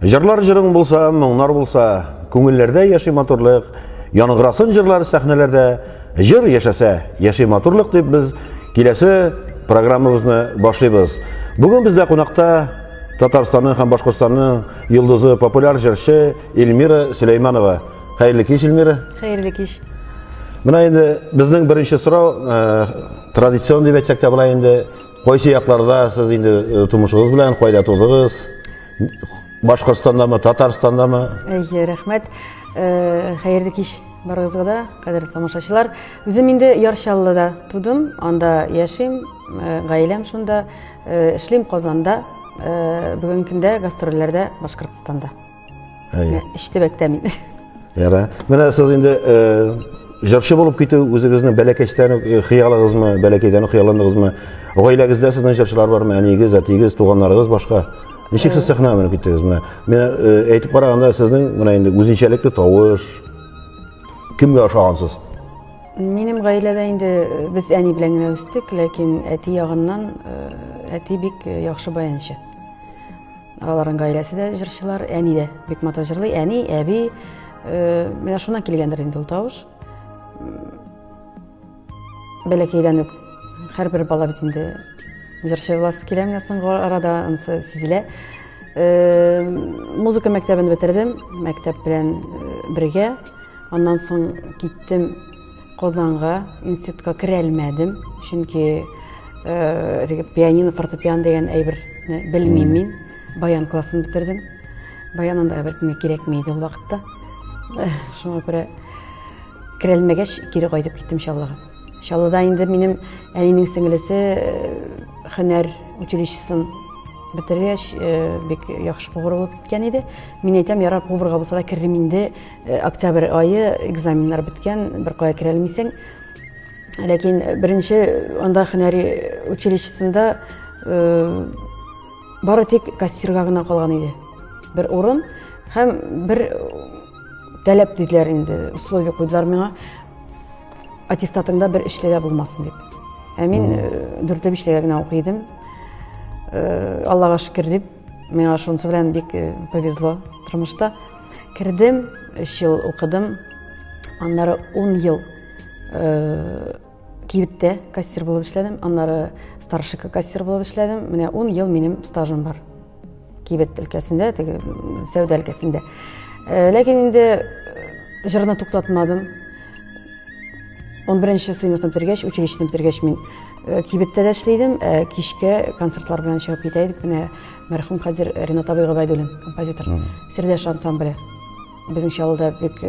Җырлар җырың булса, моңнар булса, күңелләрдә яши матурлык, яңгырасын җырлар сәхнәләрдә, җыр яшәсә, яши матурлык дип без киләсе программабызны башлыйбыз. Бүген бездә кунакта Татарстанның һәм Башкортстанның йолдызы, популяр җырчы Эльмира Сөләйманова. Хәерле кич, Эльмира. Хәерле кич. Менә инде безнең беренче сорау, э, традицион дип әйтсәк тә була инде, кайсы якларда сез инде э, тумышыгыз белән, кайда тудыгыз? Башкортстандамы, Татарстандамы? Әйе, рәхмәт. Э, хәерле кич барыгызга да, кадерле тамашачылар. Үзем инде Яр Чаллыда тудым, анда яшим, э, гаиләм шунда, э, эшлим Казанда. Бүгенге көндә гастрольләрдә Башкортстанда. Әйе. Өч төбәктә мин. Яра. Менә сез инде җырчы булып китү үзегезнең бәләкәчтән үк хыялыгызмы, бәләкәйдән үк хыялландыгызмы? Гаиләгездә сезнең җырчылар бармы? Әниегез, әтиегез, туганнарыгыз башка? Ничек сез сәхнәгә менеп киттегез? Менә менә әйтеп караганда сезнең менә инде үзенчәлекле тавыш. Кемгә ошагансыз? Минем гаиләдә инде без әни белән генә үстек, ләкин әти ягыннан әти бик яхшы баянчы. Аларның гаиләсе дә җырчылар, әни дә бик матур җырлый. Әни, әби, менә шуннан килгәндер инде ул тавыш. Бәләкәйдән үк һәрбер бала бит инде җырчы буласы килә менә соңгы арада, анысы сизелә. Музыка мәктәбен бетердем, мәктәп белән бергә. Аннан соң киттем Казанга, институтка керә алмадым, чөнки теге пианино, фортепиано дигән әйберне белмим мин. Баян классын бетердем. Баян анда беркемгә кирәкми иде ул вакытта. Шуңа күрә керә алмагач, кире кайтып киттем Чаллыга. Чаллыда инде минем әнинең сеңлесе һөнәр училищесын бетергәч, бик яхшы повар булып киткән иде. Мин әйтәм, ярар, поварга булса да керермен инде. Октябрь ае, экзаменнар беткән, бер кая керә алмыйсың. Ләкин беренче анда һөнәри училищесында бары тик кассирга гына калган иде. Бер урын һәм бер таләп диделәр инде, условие куйдылар миңа. Аттестатыңда бер эшле дә булмасын дип. Ә мин дүртле бишлегә генә укый идем. Аллага шөкер дип, миңа шунысы белән бик повезло тормышта. Кердем, 3 ел укыдым. Аннары 10 ел кибеттә кассир булып эшләдем. Аннары старший кассир булып эшләдем. Менә 10 ел минем стажым бар. Кибет өлкәсендә, теге сәүдә өлкәсендә. Ләкин инде җырны туктатмадым. 11 сыйныфны бетергәч, училищены бетергәч мин кибеттә дә эшли идем, кичкә концертлар белән чыгып китә идек. Менә мәрхүм хәзер Ренат абый Гобәйдуллин, композитор. Сердәш ансамбле. Безнең Чаллыда бик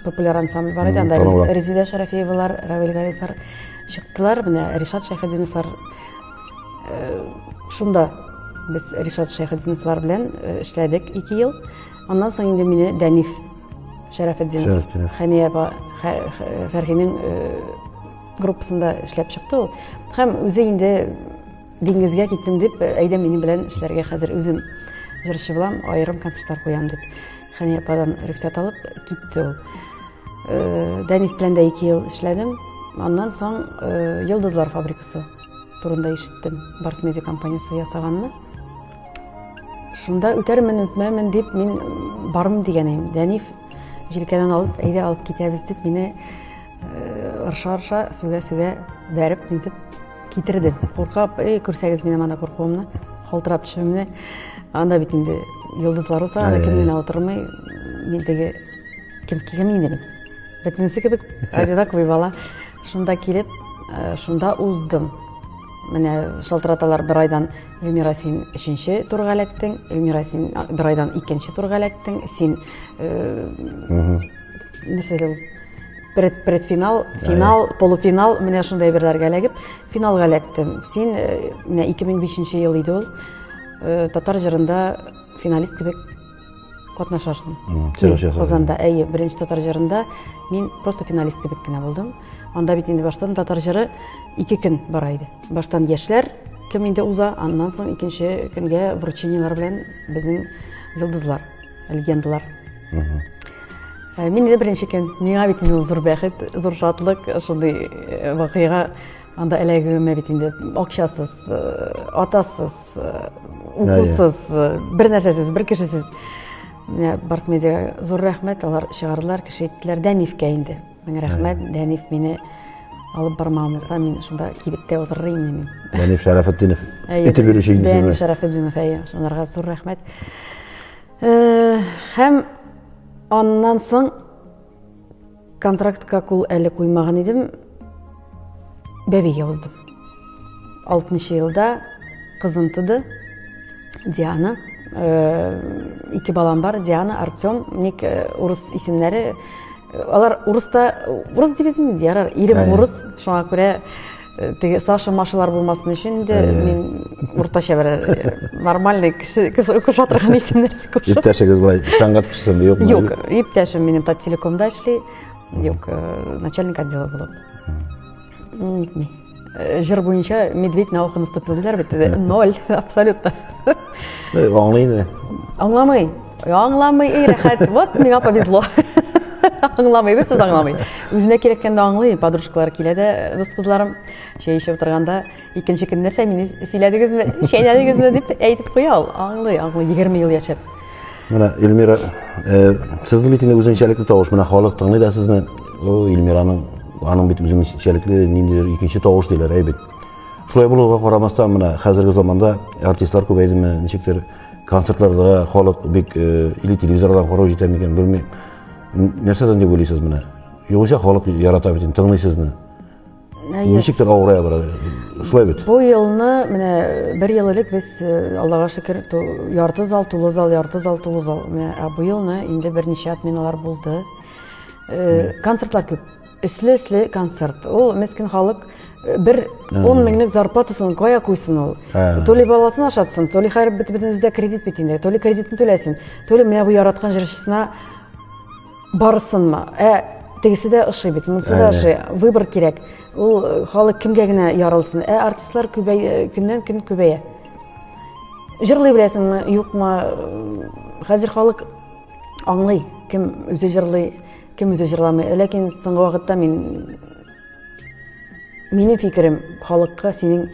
популяр ансамбль бар иде. Анда Резеда Шарафиевалар, Равил Галиевлар чыктылар. Менә Ришат Шәйхетдиновлар шунда без Ришат Шәйхетдиновлар белән эшләдек 2 ел. Аннан соң инде мине Дәниф Шәрәфетдинов, Хәния апа Фәрхинең группасында эшләп чыкты ул. Һәм үзе инде диңгезгә киттем дип, әйдә минем белән эшләргә, хәзер үзем җырчы булам, аерым концертлар куям дип. Хәния ападан рөхсәт алып китте ул. Дәниф белән дә 2 ел эшләдем. Аннан соң Йолдызлар фабрикасы турында ишеттем. Барс Медиа компаниясе ясаганны. Шунда үтәрмен, үтмәмен дип мин бармын дигән идем. Дәниф җилкәдән алып, әйдә алып китәбез дип мине ырша-ырша, сүгә-сүгә бәреп нитеп китерде. Куркап, эй, күрсәгез минем анда куркуымны, калтырап төшүемне. Анда бит инде йолдызлар утыра, анда кем генә утырмый. Мин теге кем кем инде мин. Бөтенесе кебек одинаковый бала. Шунда килеп, шунда уздым. Менә шалтыраталар бер айдан, Эльмира, син өченче турга эләктең, Эльмира, син бер айдан икенче турга эләктең, син нәрсә ул? Предфинал, финал, полуфинал, менә шундай әйберләргә эләгеп, финалга эләктем. Син менә 2005 ел иде ул, татар җырында финалист кебек катнашарсың. Казанда, әйе, беренче татар җырында мин просто финалист кебек кенә булдым. Анда бит инде баштан татар җыры 2 көн бара иде. Баштан яшьләр кем инде уза, аннан соң икенче көнгә вручениелар белән безнең йолдызлар, легендалар. Мин инде беренче көн, миңа бит инде зур бәхет, зур шатлык, шундый вакыйга. Анда эләгүемә бит инде акчасыз, атасыз, укусыз, бер нәрсәсез, бер кешесез. Менә Барс Медиага зур рәхмәт, алар чыгардылар, кеше иттеләр. Дәнифкә инде. Мең рәхмәт, Дәниф мине алып бармаган булса, мин шунда кибеттә утырыр идем мин. Дәниф Шәрәфетдинов. Итеп йөрүче инде. Дәниф Шәрәфетдинов, әйе. Шунарга зур рәхмәт. Һәм аннан соң контрактка кул әле куймаган идем. Бәбигә уздым. 6 елда кызым туды. Диана. Ике балам бар, Диана, Артем. Ник урыс исемнәре. Алар урыста, урыс дибез инде, ярар. Ирем урыс, шуңа күрә теге Саша Машалар булмасын өчен инде мин уртача бер нормальный кеше куша торган исемнәр кушам. Иптәшегез болай сәнгать кешесеме, юкмы? Юк, иптәшем минем Таттелекомда эшли. Юк, начальник отдела булып. Нитми. Җыр буенча медведь на ухо наступил диләр бит. Ноль, абсолютно. Аңлый инде. Аңламый. Аңламый, эй, рәхәт. Вот миңа повезло. Аңламый, бер сүз аңламый. Үзенә кирәккәндә аңлый, подружкалар килә дә, дус кызларым, чәй эчеп утырганда, икенче көн нәрсә мине сөйләдегезме, чәйнәдегезме дип әйтеп куя ул. Аңлый, аңлый, 20 ел яшәп. Менә Эльмира, сезнең бит инде үзенчәлекле тавыш, менә халык тыңлый да сезне. О, Эльмираның, аның бит үзенчәлекле ниндидер икенче тавыш диләр, әй бит. Шулай булуга карамастан, менә хәзерге заманда артистлар күбәйдеме, ничектер концертларда халык бик или телевизордан карау җитә микән, белмим. Нәрсәдән дип уйлыйсыз менә? Югыйсә халык ярата бит, тыңлый сезне. Ничектер авырая бара. Шулай бит. Бу елны менә бер ел элек без Аллага шөкер ярты зал тулы зал, ярты зал тулы зал. Менә ә бу елны инде берничә отменалар булды. Концертлар күп. Өсле-өсле концерт. Ул мескен халык бер 10 меңлек зарплатасын кая куйсын ул? То ли баласын ашатсын, то ли хәер бөтенебездә кредит бит инде, то ли кредитны түләсен, то ли менә бу яраткан җырчысына барысынмы? Ә тегесе дә ошый бит, монысы да ошый. Выбор кирәк. Ул халык кемгә генә ярылсын? Ә артистлар күбәя, көннән көн күбәя. Җырлый беләсеңме, юкмы? Хәзер халык аңлый, кем үзе җырлый, кем үзе җырламый. Ләкин соңгы вакытта мин минем фикерем, халыкка синең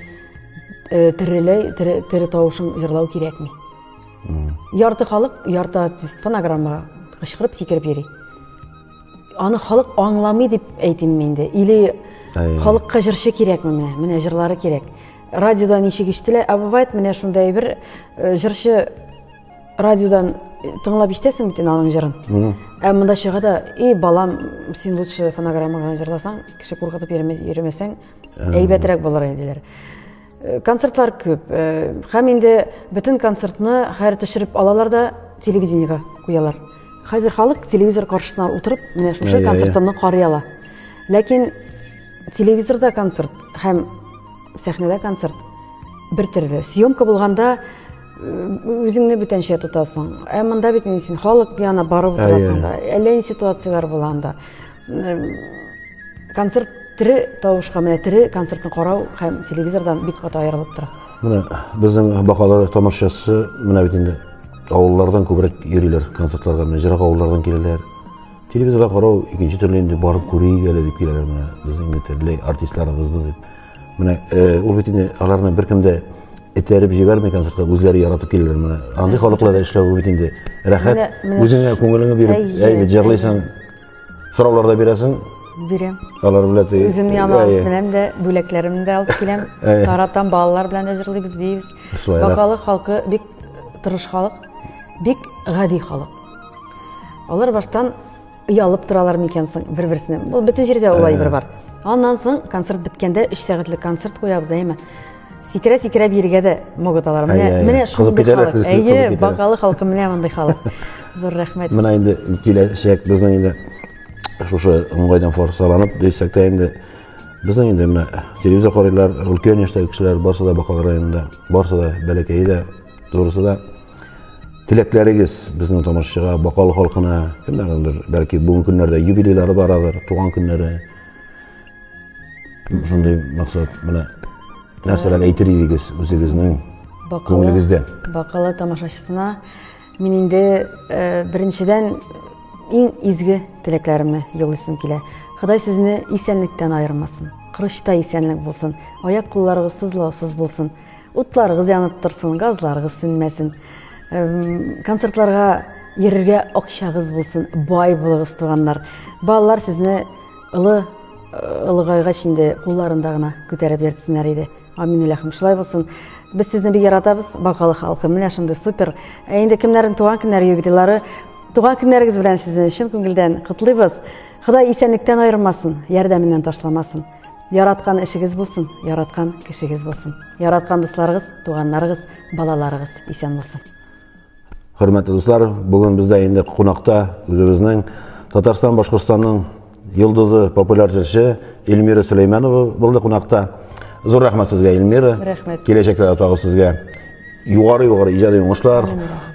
тереләй, тере, тере тавышың җырлау кирәкми. Ярты халык, ярты артист фонограммага кычкырып сикереп йөри. Аны халык аңламый дип әйтим инде. Или халыкка җырчы кирәкме менә? Менә җырлары кирәк. Радиода ничек ишетелә, ә бывает менә шундай бер җырчы радиодан тыңлап ишетәсең бит инде аның җырын. Ә монда чыга да, и балам, син лучше фонограммага җырласаң, кеше куркытып йөрмәсәң, әйбәтрәк булыр иде диләр. Концертлар күп. Һәм инде бөтен концертны хәер төшереп алалар да телевидениегә куялар. Хәзер халык телевизор каршысына утырып, менә шушы концертымны карый ала. Ләкин телевизорда концерт һәм сәхнәдә концерт бер төрле. Съемка булганда үзеңне бүтәнчә тотасың. Ә монда бит инде син халык янына барып утырасың да. Әллә ни ситуацияләр була анда. Концерт тере тавышка, менә тере концертны карау һәм телевизордан бик каты аерылып тора. Менә безнең Бакалы тамашачысы менә бит инде авыллардан күбрәк йөриләр концертларга, менә ерак авыллардан киләләр. Телевизорда карау икенче төрле инде, барып күрик әле дип киләләр менә безнең инде тере артистларыбызны дип. Менә ул бит инде аларны беркем дә этәреп җибәрми концертка, үзләре яратып киләләр менә. Андый халыкларда эшләү бит инде рәхәт. Үзеңә күңелеңне биреп, әй бит җырлыйсың. Сораулар да бирәсең? Бирәм. Алар белән теге. Үземне яңа алып менәм дә, бүләкләремне дә алып киләм. Таратам, балалар белән дә җырлыйбыз, биибез. Бакалы халкы бик тырыш халык, бик гади халык. Алар баштан оялып торалар микән соң бер-берсенә. Бу бөтен җирдә ул әйбер бар. Аннан соң концерт беткәндә 3 сәгатьлек концерт куябыз, әйеме? Сикерә-сикерә биергә дә могут алар. Менә, менә шундый халык. Әйе, Бакалы халкы менә мондый халык. Зур рәхмәт. Менә инде киләчәк безнең инде шушы уңайдан форсаланып дисәк тә инде безнең инде менә телевизор карыйлар, өлкән яшьтәге кешеләр барсы да Бакалы районында, барсы да бәләкәе дә, зурысы да. Теләкләрегез безнең тамашачыга, Бакалы халкына, кемнәрнеңдер, бәлки бүгенге көннәрдә юбилейлары барадыр, туган көннәре. Шундый максат, менә нәрсәләр әйтер идегез үзегезнең күңелегездән? Бакалы тамашачысына мин инде беренчедән иң изге теләкләремне юллыйсым килә. Ходай сезне исәнлектән аермасын. Корычта исәнлек булсын. Аяк-кулларыгыз сызлаусыз булсын. Утларыгыз янып торсын, газларыгыз сүнмәсен. Концертларга йөрергә акчагыз булсын, бай булыгыз, туганнар. Балалар сезне олы олыгайгач инде кулларында гына күтәреп йөртсеннәр иде. Амин иләһим, шулай булсын. Без сезне бик яратабыз, Бакалы халкы. Менә шундый супер. Ә инде кемнәрнең туган көннәре, юбилейлары, туган көннәрегез белән сезне чын күңелдән котлыйбыз. Ходай исәнлектән аермасын, ярдәменнән ташламасын. Яраткан эшегез булсын, яраткан кешегез булсын. Яраткан дусларыгыз, туганнарыгыз, балаларыгыз исән булсын. Хөрмәтле дуслар, бүген бездә инде кунакта үзебезнең Татарстан, Башкортстанның йолдызы, популяр җырчы Эльмира Сөләймәнова булды кунакта. Зур рәхмәт сезгә, Эльмира. Рәхмәт. Киләчәктә дә тагы сезгә югары-югары иҗади уңышлар,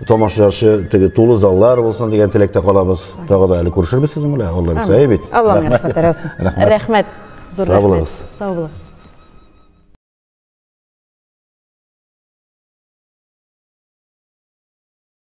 тамашачы теге тулы заллар булсын дигән теләктә калабыз. Тагы да әле күрешербез сезнең белән, Алла бирсә, әйе бит. Алланың рәхмәте. Рәхмәт. Зур рәхмәт. Сау булыгыз.